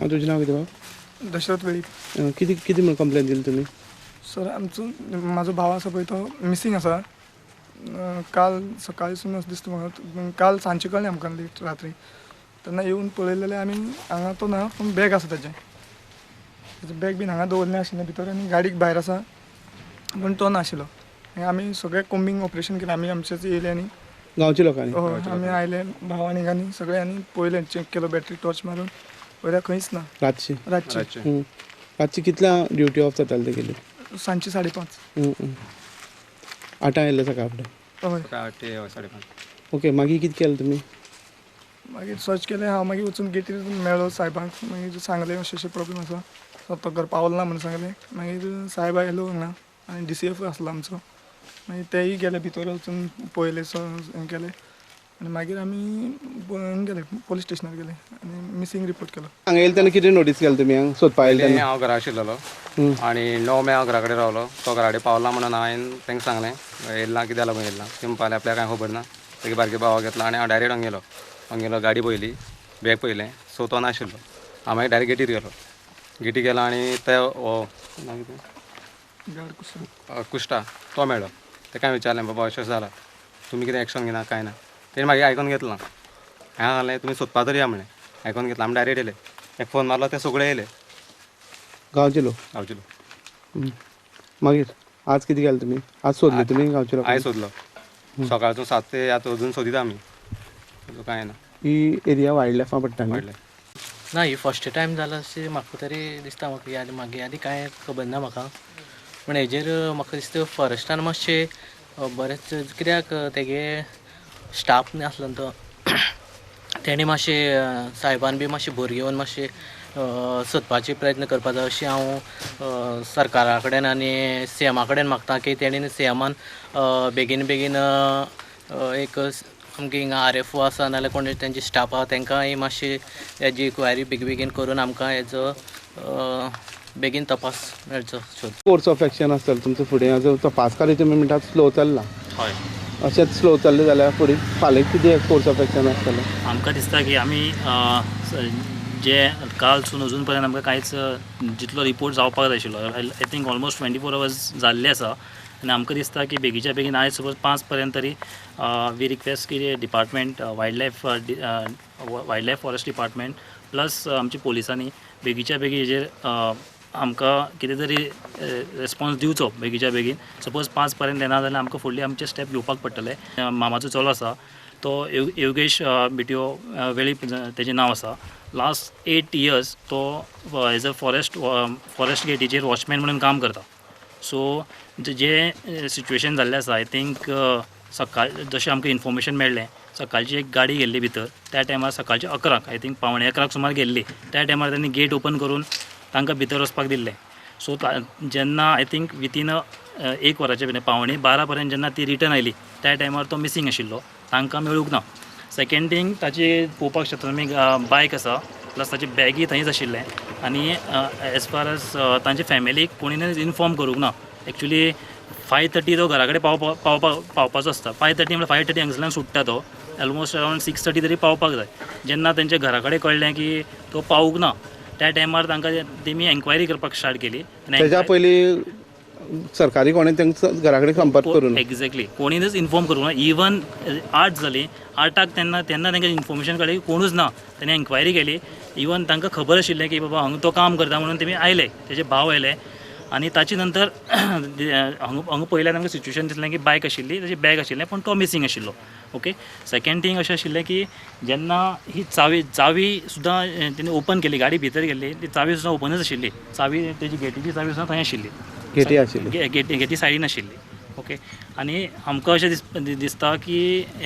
तुजें नांव कितें बाब? दशरथ वेळीप. कितें कितें म्हूण कंप्लेन दिली तुमी? सर, आमचो म्हाजो भाव आसा पळय, तो मिसींग आसा. काल सकाळीसून अशें दिसता म्हाका, काल सांजचें कळ्ळें आमकां लेट रात्री. तेन्ना येवन पळयलें जाल्यार आमी हांगा तो ना, पूण बॅग आसा ताजें. ताजें बॅग बीन हांगा दवरलें आशिल्लें भितर आनी गाडीक भायर आसा, पूण तो नाशिल्लो. मागीर आमी सगळें कोम्बींग ऑपरेशन केलें. आमी आमचेच येयले आनी गांवच्या लोकांनी? हय, आमी आयले भाव आनी आनी सगळे आनी पळयलें, चॅक केलो, बॅटरी टॉर्च मारून पळयल्यार खंयच ना. रातची? रातची. रातची कितल्या ड्युटी ऑफ जाताली तेगेली? सांजची 5:30. 8 आयिल्ले सकाळ फुडें? हय. 8 5:30. ओके, मागीर कितें केलें तुमी? मागीर सर्च केलें हांव, मागीर वचून गेटीर मेळ्ळो सायबाक. मागीर सांगलें अशें अशें प्रॉब्लम आसा, सो तो घर पावलो ना म्हणून सांगलें. मागीर सायब आयलो हांगा आनी DCF आसलो आमचो. मागीर तेय गेले भितर वचून पळयलें, हें केलें आनी मागीर आमी गेले पोलीस स्टेशनार गेले आनी मिसींग रिपोर्ट केलो. हांगा येयले तेन्ना कितें नोटीस केलें तुमी हांगा सोदपा आयले तेन्ना? हांव घरा आशिल्लो आनी 9 हांव घरा कडेन रावलो. तो घरा कडेन पावला म्हणून हांवें तांकां सांगलें येयला कित्याक लागून येयला. ते म्हणपाक आपल्याक कांय खबर ना. तेगे बारके भावाक घेतला आनी हांव डायरेक्ट हांगा गेलो. हांगा गेलो, गाडी पळयली, बॅग पळयलें, सो तो नाशिल्लो. हांव मागीर डायरेक्ट गेटीर गेलो. गेटीर गेलो आनी ते हो कुश्टा तो मेळ्ळो. तेका हांवें विचारलें, बाबा अशें जालां, तुमी कितें एक्शन घेना कांय ना. तेणें मागीर आयकोन घेतलां. हांवें सांगलें तुमी सोदपा तरी या म्हणलें. आयकोन घेतलां, आमी डायरेक्ट येयले. एक फोन मारलो, ते सगळे येयले. गांवचे लोक? गांवचे लोक. मागीर आज कितें केलें तुमी? आज सोदले तुमी गांवचे लोक? आयज सोदलो सकाळचो 7 ते आतां अजून सोदिता आमी, अजून कांय ना. ही एरिया वायल्ड लायफा पडटा न्ही? वायल्ड लायफ ना, ही फर्स्ट टायम जाला अशें म्हाका तरी दिसता. म्हाका आनी मागीर आनी कांय खबर ना म्हाका, पूण हेजेर म्हाका दिसता फॉरेस्टान मातशें बरेंच, कित्याक तेगे स्टाफ नासलो न्हू तो, तेणी मातशें सायबान बी मातशें भर घेवन मातशें सोदपाचे प्रयत्न करपा जाय अशें हांव सरकारा कडेन आनी सीएमा कडेन मागता की तेणी सीएमान बेगीन बेगीन एक आमगे हिंगा RFO आसा नाल्यार कोण तेंचे स्टाफ आसा तेंकांय मातशी हेजी इन्क्वायरी बेगीन बेगीन करून आमकां हेजो बेगीन तपास मेळचो. कोर्स ऑफ एक्शन आसतलो तुमचो फुडें? जो तपास कार्य तुमी म्हणटात स्लो चल्ला, हय, अशेंच स्लो चल्लें जाल्यार फुडें फाल्यां कितें कोर्स ऑफ एक्शन आसतलें? आमकां दिसता की आमी जे कालसून अजून पर्यंत आमकां कांयच जितलो रिपोर्ट जावपाक जाय आशिल्लो, I think almost 24 hours जाल्ले आसा. आनी आमकां दिसता की बेगीच्या बेगीन आयज सपोज 5 पर्यंत तरी we request की department wild life forest department plus आमच्या पोलिसांनी बेगीच्या बेगीन हेजेर आमकां कितें तरी रेस्पॉन्स दिवचो बेगीच्या बेगीन. सपोज 5 पर्यंत येना जाल्यार आमकां फुडले आमचे स्टेप घेवपाक पडटले. मामाचो चलो आसा तो योगेश बिटयो वेळीप तेजें नांव आसा. लास्ट 8 इयर्स तो एज अ फॉरेस्ट गेटीचेर वॉचमॅन म्हणून काम करता. सो जे सिच्युएशन जाल्लें आसा, I think सकाळ जशें आमकां इन्फॉर्मेशन मेळ्ळें, सकाळची एक गाडी गेल्ली भितर, त्या टायमार सकाळच्या 11, I think 10:45 सुमार गेल्ली. त्या टायमार तांणी गेट ओपन करून तांकां भितर वचपाक दिल्लें. सो जेन्ना I think within 1 वराच्या भितर 11:45 पर्यंत जेन्ना ती रिटर्न आयली त्या टायमार तो मिसींग आशिल्लो, तांकां मेळूंक ना. सेकेंड थींग, ताची पळोवपाक शकता तुमी बायक आसा, प्लस ताचे बॅगी थंयच आशिल्लें. आनी एज फार एज तांचे फॅमिलीक कोणीनच इन्फॉर्म करूंक ना. एक्चुली 5:30 तो घरा कडेन पावपाचो आसता. 5:30 म्हळ्यार 5:30 हांगसरल्यान सुट्टा तो, ऑलमोस्ट अरावंड 6:30 तरी पावपाक जाय. जेन्ना तेंच्या घरा कडेन कळ्ळें की तो पावूंक ना त्या टायमार तांकां तेमी एन्क्वायरी करपाक स्टार्ट केली. तेज्या पयलीं सरकारी कोणें तांकां घरा कडेन संपर्क करूं? एग्जॅक्टली, कोणीनच इन्फॉर्म करूंक ना. इवन 8 जालीं, 8 तेन्ना तेन्ना तांकां इन्फॉर्मेशन कळ्ळें की कोणूच ना. तेणी एन्क्वायरी केली. इवन तांकां खबर आशिल्लें की बाबा हांगा तो काम करता म्हणून तेमी आयले, तेजे भाव आयले. आनी ताचे नंतर हांगा पळयल्यार आमकां सिच्युएशन दिसलें की बायक आशिल्ली, ताची बॅग आशिल्लें, पूण तो मिसींग आशिल्लो. ओके, सेकेंड थींग अशें आशिल्लें की जेन्ना ही चावी सुद्दां तेणी ओपन केली, गाडी भितर गेल्ली, ती चावी सुद्दां ओपनच आशिल्ली. चावी तेजी गेटीची चावी सुद्दां थंय आशिल्ली, गेटी आशिल्ली, गेटी सायडीन आशिल्ली. ओके, आनी आमकां अशें दिसता की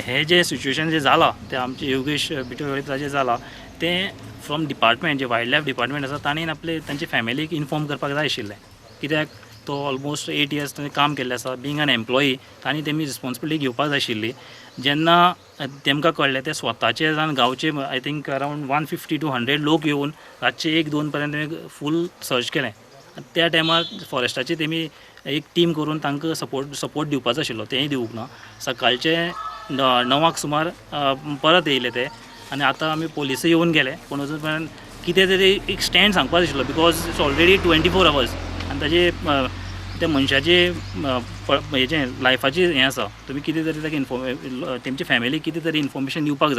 हें जें सिच्युएशन जें जालां तें आमचें योगेश बिटू वेळीप जें जालां तें from department J wild life department आसा तांणी आपले तांचे फॅमिलीक इन्फॉर्म करपाक जाय आशिल्लें. कित्याक तो ऑलमोस्ट 8 इयर्स ताणें काम केल्लें आसा, बींग एन एम्प्लॉई तांणी तेमी रिस्पॉन्सिबिलिटी घेवपाक जाय आशिल्ली. जेन्ना तेमकां कळ्ळें ते स्वताचे जावन गांवचे I think around 150 to 100 लोक येवन रातचे 1-2 पर्यंत तेमी फूल सर्च केलें. त्या टायमार फॉरेस्टाची तेमी एक टीम करून तांकां सपोर्ट दिवपाचो आशिल्लो, तेंय दिवंक ना. सकाळचे 9 सुमार परत येयले ते, आनी आतां आमी पोलिसूय येवन गेले, पूण अजून पर्यंत कितें तरी एक स्टँड सांगपा जाय आशिल्लो because it's already 24 hours आनी ताजे त्या मनशाचे हेजें लायफाचें हें आसा. तुमी कितें तरी ताका इन्फॉर्म, तेमचे फॅमिलीक कितें तरी इन्फॉर्मेशन दिवपाक जाय.